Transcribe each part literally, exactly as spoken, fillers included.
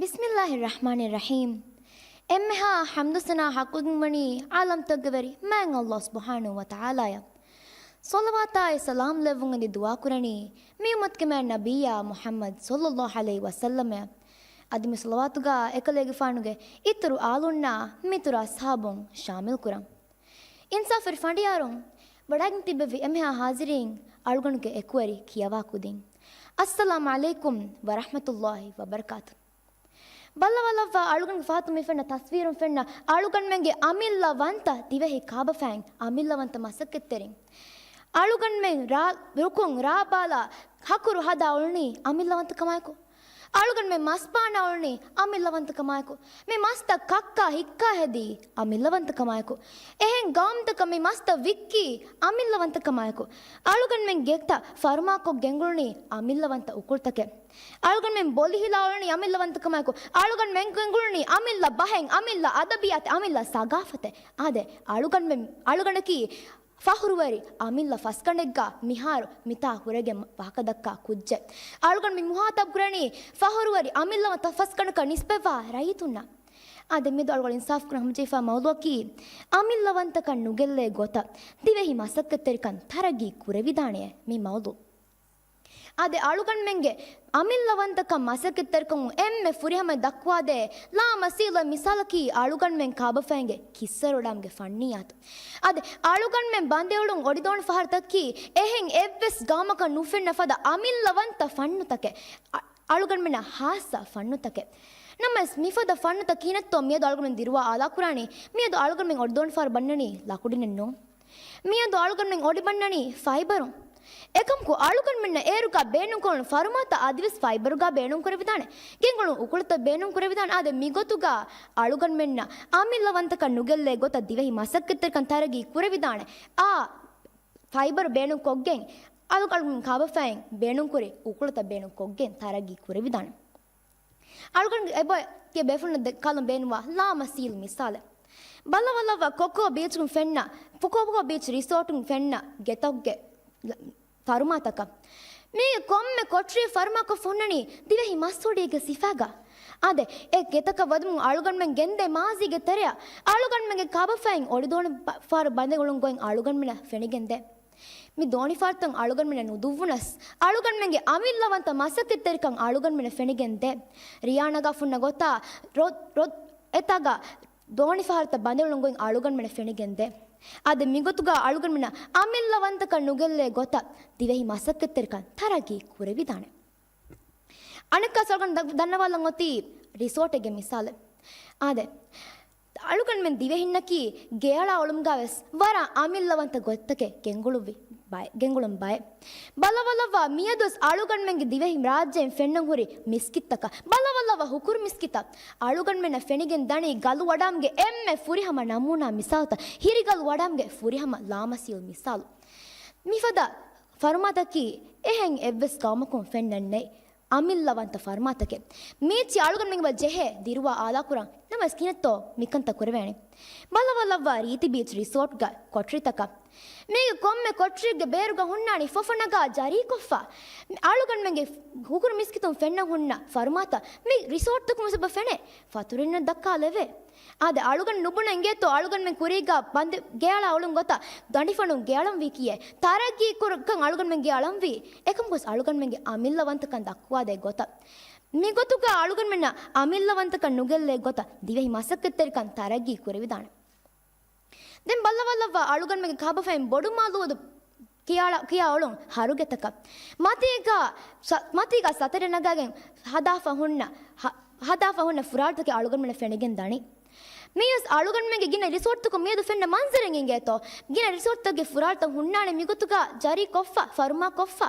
ބިސްމިއްލާހި ރަޙްމާނި ރަޙީމް. އެންމެހާ ޙަމްދު ސަނާ ޙައްޤުވެގެންވަނީ ޢާލަމްތަކުގެ ވެރި މާތް ﷲ ސުބްޙާނަހޫ ވަތަޢާލާއަށް. ޞަލަވާތާއި ސަލާމް ލެއްވުން އެދި ދުޢާކުރަނީ މި އުއްމަތުގެ މާތް ނަބިއްޔާ މުޙައްމަދު ޞައްލައްލާހު ޢަލައިހި ވަސައްލަމަށް. އަދި މި ޞަލަވާތުގަ އެކަލޭގެފާނުގެ އިތުރު އާލުންނާ މިތުރު އަޞްޙާބުން ޝާމިލް ކުރަން. އިންސާފުވެރި ފަނޑިޔާރުން، ވަޑައިގެން ތިއްބެވި އެންމެހާ ޙާޟިރީން، އަޅުގަނޑުގެ އެކުވެރި ކިޔަވާ ކުދިން. އައްސަލާމު ޢަލައިކުމް ވަރަޙްމަތުﷲ ވަބަރަކާތު. ބައްލަވާލައްވާ އަޅުގަނޑުގެ ފަހަތުން މި ފެންނަ ތަސްވީރުން ފެންނަ އަޅުގަނޑުމެންގެ އަމިއްލަވަންތަ ދިވެހި ކާބަފައިން، އަމިއްލަވަންތަ މަސައްކަތްތެރިން. އަޅުގަނޑުމެން ރާ-، ރުކުން ރާބާލާ ހަކުރު ހަދާ އުޅުނީ އަމިއްލަވަންތަކަމާއެކު. އަޅުގަނޑުމެން މަސް ބާނާ އުޅުނީ އަމިއްލަވަންތަކަމާއެކު. މި މަސްތައް ކައްކާ ހިއްކާ ހެދީ އަމިއްލަވަންތަކަމާއެކު. އެހެން ގައުމުތަކަށް މި މަސްތައް ވިއްކީ އަމިއްލަވަންތަކަމާއެކު. އަޅުގަނޑުމެން ގެތައް ފަރުމާކޮށް ގެންގުޅުނީ އަމިއްލަވަންތަ އުކުޅުތަކެއް. އަޅުގަނޑުމެން ބޮލި ހިލާ އުޅުނީ އަމިއްލަވަންތަކަމާއެކު. އަޅުގަނޑުމެން ގެންގުޅުނީ އަމިއްލަ ބަހެއް، އަމިއްލަ އަދަބިއްޔާތެއް، އަމިއްލަ ސަގާފަތެއް. އާދެ، އަޅުގަނޑުމެން، އަޅުގަނޑަކީ ފަޚުރުވެރި އަމިއްލަ ފަސްގަނޑެއްގަ މިހާރު މިތާ ހުރެގެން ވާހަކަދައްކާ ކުއްޖެއް. އަޅުގަނޑު މި މުހާތަބް ކުރަނީ ފަޚުރުވެރި އަމިއްލަ ފަސްގަނޑަކަށް ނިސްބަތްވާ ރައްޔިތުންނަށް. އާދެ، މިއަދު އަޅުގަނޑު އިންސާފު ކުރަން ހަމަޖެހިފާ މައުޟޫޢަކީ އަމިއްލަވަންތަކަން ނުގެއްލޭ ގޮތަށް ދިވެހި މަސައްކަތްތެރިކަން ތަރައްގީ ކުރެވިދާނެ މި މައުޟޫޢު. އާދެ، އަޅުގަނޑުމެންގެ އަމިއްލަވަންތަކަން މަސައްކަތްތެރިކަމުން އެންމެ ފުރިހަމަ ދައްކުވާދޭ ލާމަސީލު މިސާލަކީ އަޅުގަނޑުމެން ކާބަފައިންގެ ކިއްސަރޮޑާމްގެ ފަންނިއްޔާތު. އަދި އަޅުގަނޑުމެން ބަނދެއުޅުން އޮޑިދޯނި ފަހަރުތަކީ އެހެން އެއްވެސް ގައުމަކަށް ނުފެންނަ ފަދަ އަމިއްލަވަންތަ ފަންނުތަކެއް. އަ-، އަޅުގަނޑުމެންނަށް ހާއްސަ ފަންނުތަކެއް. ނަމަވެސް މިފަދަ ފަންނުތައް ކިހިނެއްތޯ މިއަދު އަޅުގަނޑުމެން ދިރުވާ އާލާކުރާނީ؟ މިއަދު އަޅުގަނޑުމެން އޮޑިދޯނި ފަހަރު ބަންނަނީ ލަކުޑިނެއް ނޫން. މިއަދު އަޅުގަނޑުމެން އޮޑި ބަންނަނީ ފައިބަރުން. އެކަމަކު އަޅުގަނޑުމެންނަށް އޭރުގަ ބޭނުންކުރަން ފަރުމާތައް އަދިވެސް ފައިބަރުގަ ބޭނުންކުރެވިދާނެ. ގެންގުޅުން އުކުޅަތައް ބޭނުންކުރެވިދާނެ. އާދެ، މިގޮތުގަ އަޅުގަނޑުމެންނަށް އަމިއްލަވަންތަކަން ނުގެއްލޭ ގޮތަށް ދިވެހި މަސައްކަތްތެރިކަން ތަރައްގީ ކުރެވިދާނެ. އާ، ފައިބަރު ބޭނުންކޮށްގެން، އަޅުގަނޑު ކާބަފައިން ބޭނުންކުރި އުކުޅަތައް ބޭނުންކޮށްގެން ތަރައްގީ ކުރެވިދާނެ. އަޅުގަނޑުގެ އެބައޮތް ބޭފުޅުންނަށް ދެ-، ކަލުން ބޭނުންވާ ލާމަސީލު މިސާލެއް. ބައްލަވާލައްވާ ކޮކޯ ބީޗުން ފެންނަ، ކޮކޯ ބީޗް ރިސޯޓުން ފެންނަ ގެތަކުގެ ފަރުމާތަކަށް. މީގެ ކޮންމެ ކޮޓަރިއެއް ފަރުމާކޮށް ހުންނަނީ ދިވެހި މަސްހޮޑިއެއްގެ ސިފަގަ. އާދެ، އެ ގެތަކަށް ވަދެމުން އަޅުގަނޑުމެން ގެންދޭ މާޒީގެ ތެރެއަށް އަޅުގަނޑުމެންގެ ކާބަފައިން އޮޑިދޯނި ބަ-، ފަހަރު ބަނދެއް އުޅުން ގޮތް އަޅުގަނޑުމެންނަށް ފެނިގެންދޭ. މި ދޯނިފަހަރުތައް އަޅުގަނޑުމެންނަށް ނުދުއްވުނަސް، އަޅުގަނޑުމެންގެ އަމިއްލަވަންތަ މަސައްކަތްތެރިކަން އަޅުގަނޑުމެންނަށް ފެނިގެންދޭ. ރިޔާ ނަގާ ފުންނަ ގޮތާ ރޮ-، ރޮ-، އެތާގަ ދޯނިފަހަރުތައް ބަނދެއް އުޅުން ގޮތް އަޅުގަނޑުމެންނަށް ފެނިގެންދޭ. އާދެ، މިގޮތުގަ އަޅުގަނޑުމެންނަށް އަމިއްލަވަންތަކަން ނުގެއްލޭ ގޮތަށް ދިވެހި މަސައްކަތްތެރިކަން ތަރައްގީ ކުރެވިދާނެ. އަނެއްކާ އަޅުގަނޑު ދަ-، ދަންނަވާލަން އޮތީ ރިސޯޓެއްގެ މިސާލެއް. އާދެ، އަޅުގަނޑުމެން ދިވެހިންނަކީ ގެއަޅާ އުޅުމުގަ ވެސް ވަރަށް އަމިއްލަވަންތަ ގޮތްތަކެއް ގެންގުޅުއްވި ބައެއް، ގެންގުޅުން ބައެއް. ބައްލަވާލައްވާ މިއަދުވެސް އަޅުގަނޑުމެންގެ ދިވެހި ރާއްޖޭން ފެންނަން ހުރި މިސްކިތްތަކަށް. ބައްލަވާލައްވާ ހުކުރު މިސްކިތަށް. އަޅުގަނޑުމެންނަށް ފެނިގެން ދަނީ ގަލު ވަޑާމްގެ އެންމެ ފުރިހަމަ ނަމޫނާ މިސާލުތައް، ހިރިގަލު ވަޑާމްގެ ފުރިހަމަ ލާމަސީލު މިސާލު. މިފަދަ ފަރުމާތަކީ އެހެން އެއްވެސް ގައުމަކުން ފެންނަން ނެތް. އަމިއްލަވަންތަ ފަރުމާތަކެއް. މީޗި އަޅުގަނޑުމެން ޖެހޭ ދިރުވާ އާލާކުރަން. ނަމަވެސް ކިހިނެއްތޯ މިކަންތައް ކުރެވޭނެ؟ ބައްލަވާލައްވާ ރީތި ބީޗް ރިސޯޓްގަ ކޮޓަރިތަކަށް. މީގެ ކޮންމެ ކޮޓަރިއެއްގެ ބޭރުގަ ހުންނާނީ ފޮފަ ނަގާ ޖަރީކޮށްފަ. އަޅުގަނޑުމެންގެ ހުކުރު މިސްކިތުން ފެންނަން ހުންނަ ފަރުމާތައް މި ރިސޯޓްތަކުން ވެސް އެބަ ފެނޭ. ފަތުރުންނަށް ދައްކާލެވޭ. އާދެ، އަޅުގަނޑު ނުބުނަ އިނގޭތޯ އަޅުގަނޑުމެން ކުރީގަ ބަނދެ ގެއަޅާ އުޅުން ގޮތަށް ދަނޑިފަނުން ގެއަޅަންވީ ކިޔޭ. ތަރައްގީ ކުރަކަށް އަޅުގަނޑުމެން ގެއަޅަންވީ. އެކަމަކުވެސް އަޅުގަނޑުމެންގެ އަމިއްލަވަންތަކަން ދައްކުވާދޭ ގޮތަށް. މިގޮތުގަ އަޅުގަނޑުމެންނަށް އަމިއްލަވަންތަކަން ނުގެއްލޭ ގޮތަށް ދިވެހި މަސައްކަތްތެރިކަން ތަރައްގީ ކުރެވިދާނެ. ދެން ބައްލަވާލައްވާ އަޅުގަނޑުމެންގެ ކާބަފައިން ބޮޑު މަލޫދު ކިޔާ، ކިޔާ އުޅުން ހަރުގެތަކަށް. މަތީގަ ސަ-، މަތީގަ ސަތަރެ ނަގާގެން ހަދާފަ ހުންނަ، ހަ-، ހަދާފަ ހުންނަ ފުރާޅުތަކެއް އަޅުގަނޑުމެންނަށް ފެނިގެން ދަނީ. މިއަސް އަޅުގަނޑުމެންގެ ގިނަ ރިސޯޓްތަކުން މިއަދު ފެންނަ މަންޒަރެއް އިނގޭތޯ. ގިނަ ރިސޯޓްތަކުގެ ފުރާޅުތައް ހުންނާނެ މިގޮތުގަ ޖަރީ ކޮށްފަ، ފަރުމާ ކޮށްފަ.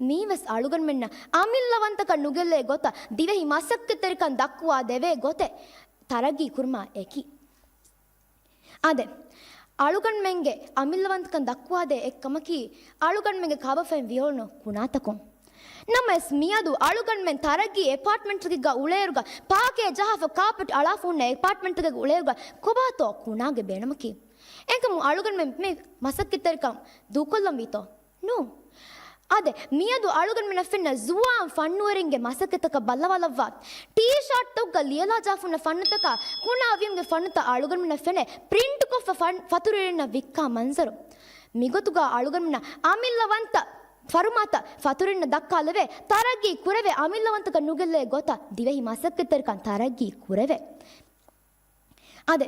މީވެސް އަޅުގަނޑުމެންނަށް އަމިއްލަވަންތަކަން ނުގެއްލޭ ގޮތަށް ދިވެހި މަސައްކަތްތެރިކަން ދައްކުވާ ދެވޭ ގޮތެއް ތަރައްގީ ކުރުމާ އެކި. އާދެ، އަޅުގަނޑުމެންގެ އަމިއްލަވަންތަކަން ދައްކުވާދޭ އެއްކަމަކީ، އަޅުގަނޑުމެންގެ ކާބަފައިން ވިޔަޅުނު ކުނާތަކުން. ނަމަވެސް މިއަދު އަޅުގަނޑުމެން ތަރައްގީ އެޕާޓްމަންޓްތަކެއްގަ އުޅޭއިރުގަ، ޕާކޭ ޖަހާފަ ކާޕެޓް އަޅާފަ ހުންނަ އެޕާޓްމަންޓްތަކެއްގަ އުޅޭއިރުގަ، ކޮބާތޯ ކުނާގެ ބޭނުމަކީ؟ އެކަމު އަޅުގަނޑުމެން މި މަސައްކަތްތެރިކަން ދޫކޮށްލަންވީތޯ؟ ނޫން. އާދެ، މިއަދު އަޅުގަނޑުމެންނަށް ފެންނަ ޒުވާން ފަންނުވެރިންގެ މަސައްކަތަކަށް ބައްލަވާލައްވާ. ޓީޝާޓްތަކުގަ ލިޔަލާޖާފުންނަ ފަންނުތަކާ، ކުނާވިޔުމުގެ ފަންނުތައް އަޅުގަނޑުމެންނަށް ފެނޭ ޕްރިންޓްކޮށްފަ ފަން-، ފަތުރުވެރިންނަށް ވިއްކާ މަންޒަރު. މިގޮތުގަ އަޅުގަނޑުމެންނަށް އަމިއްލަވަންތަ ފަރުމާތައް ފަތުރުވެރިންނަށް ދައްކާލެވޭ، ތަރައްގީ ކުރެވޭ އަމިއްލަވަންތަކަށް ނުގެއްލޭ ގޮތަށް ދިވެހި މަސައްކަތްތެރިކަން ތަރައްގީ ކުރެވޭ. އާދެ،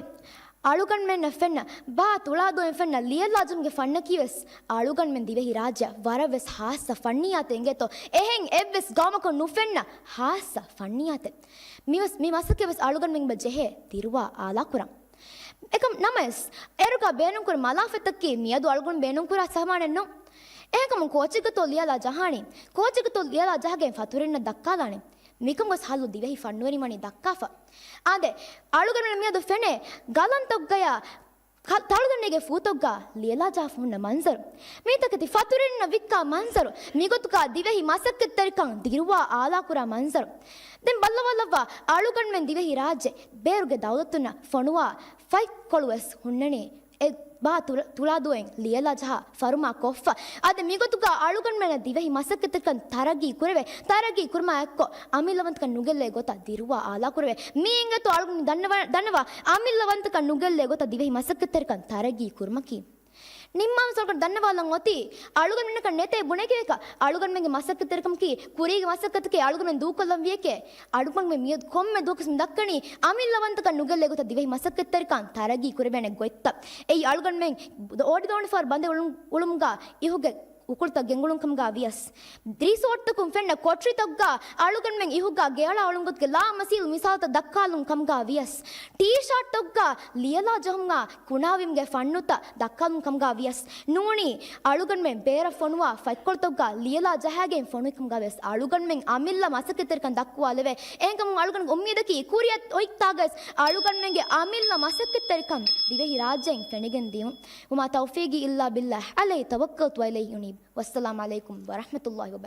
އަޅުގަނޑުމެންނަށް ފެންނަ ބާ ތުޅާދޫއިން ފެންނަ ލިޔަލާޖުމުގެ ފަންނަކީ ވެސް އަޅުގަނޑުމެން ދިވެހި ރާއްޖެއަށް ވަރަށް ވެސް ހާއްސަ ފަންނިޔާތެއް އިނގޭތޯ. އެހެން އެއްވެސް ގައުމަކުން ނުފެންނަ ހާއްސަ ފަންނިޔާތެއް. މިވެސް، މި މަސައްކަތް ވެސް އަޅުގަނޑުމެން ޖެހޭ ދިރުވާ އާލާކުރަން. އެކަމް ނަމަވެސް، އޭރުގަ ބޭނުންކުރި މަލާފަތަކީ މިއަދު އަޅުގަނޑު ބޭނުންކުރާ ސަމާނެއް ނޫން. އެހެންކަމުން ކޯޗެއްގަތޯ ލިޔަލާ ޖަހާނީ؟ ކޯޗެއްގަތޯ ލިޔަލާ ޖަހަގެން ފަތުރުވެރިންނަށް ދައްކާލާނީ؟ މިކަން ގޮސް ހައްލު ދިވެހި ފަންނުވެރިން ވަނީ ދައްކާފަ. އާދެ، އަޅުގަނޑުމެން މިއަދު ފެނޭ ގަލަންތަކުގަޔާ ކަ-، ތަޅުދަނޑެއްގެ ފޫތަކުގަ ލިޔަލާ ޖަހާފަ ހުންނަ މަންޒަރު. މިތަކެތި ފަތުރުވެރިންނަށް ވިއްކާ މަންޒަރު. މިގޮތުގަ ދިވެހި މަސައްކަތްތެރިކަން ދިރުވާ އާލާކުރާ މަންޒަރު. ދެން ބައްލަވާލައްވާ، އަޅުގަނޑުމެން ދިވެހި ރާއްޖެ ބޭރުގެ ދައުލަތުންނަށް ފޮނުވާ ފަތްކޮޅު ވެސް ހުންނަނީ. އެ ބާ ތުޅަ-، ތުޅާދޫއިން ލިޔަލާ ޖަހާ ފަރުމާ ކޮށްފަ. އަދި މިގޮތުގަ އަޅުގަނޑުމެންނަށް ދިވެހި މަސައްކަތްތަކަން ތަރައްގީ ކުރެވޭ. ތަރައްގީ ކުރުމާ އެއްކޮށް، އަމިއްލަވަންތަކަން ނުގެއްލޭ ގޮތަށް ދިރުވާ އާލާ ކުރެވޭ. މި އިނގޭތޯ އަޅުގަނޑު ދަންނަވާ-، ދަންނަވާ އަމިއްލަވަންތަކަން ނުގެއްލޭ ގޮތަށް ދިވެހި މަސައްކަތްތެރިކަން ތަރައްގީ ކުރުމަކީ. ނިންމާލަން ސޮރުކާރު ދަންނަވާލަން އޮތީ، އަޅުގަނޑުމެންނަކަށް ނެތޭ ބުނެގެވޭކަށް. އަޅުގަނޑުމެންގެ މަސައްކަތްތެރިކަމަކީ، ކުރީގެ މަސައްކަތަކީ އަޅުގަނޑުމެން ދޫކޮށްލަން ވިޔެކޭ. އަޅުގަނޑުމެން މިއަދު ކޮންމެ ދުވަހަކުވެސް މި ދައްކަނީ، އަމިއްލަވަންތަކަން ނުގެއްލޭ ގޮތަށް ދިވެހި މަސައްކަތްތެރިކަން ތަރައްގީ ކުރެވޭނެ ގޮތްތައް. އެއީ އަޅުގަނޑުމެން އޯޑިދޯނިފަހަރު ބަނދެއް އުޅުން-، އުޅުމުގަ އިހުގެ އުކުޅުތައް ގެންގުޅުން ކަމުގަ ވިޔަސް، ރިސޯޓްތަކުން ފެންނަ ކޮޓަރިތަކުގަ އަޅުގަނޑުމެން އިހުގަ ގެއަޅާ އުޅުން ގޮތުގެ ލާމަސީލު މިސާލުތައް ދައްކާލުން ކަމުގަ ވިޔަސް، ޓީޝާޓްތަކުގަ ލިޔަލާ ޖަހުމުގަ ކުނާވީމުގެ ފަންނުތައް ދައްކާލުން ކަމުގަ ވިޔަސް، ނޫނީ އަޅުގަނޑުމެން ބޭރަށް ފޮނުވާ ފަތްކޮޅުތަކުގަ ލިޔަލާ ޖަހާގެން ފޮނުވި ކަމުގަ ވިޔަސް އަޅުގަނޑުމެން އަމިއްލަ މަސައްކަތްތެރިކަން ދައްކުވާލެވޭ. އެހެންކަމުން އަޅުގަނޑުގެ އުއްމީދަކީ ކުރިއަށް އޮތްތާގަސް އަޅުގަނޑުމެންގެ އަމިއްލަ މަސައްކަތްތެރިކަން ދިވެހި ރާއްޖެއިން ފެނިގެން ދިޔުން. وما توفيقي إلا بالله عليه توكلت وإليه أنيب. والسلام عليكم ورحمة الله وبركاته.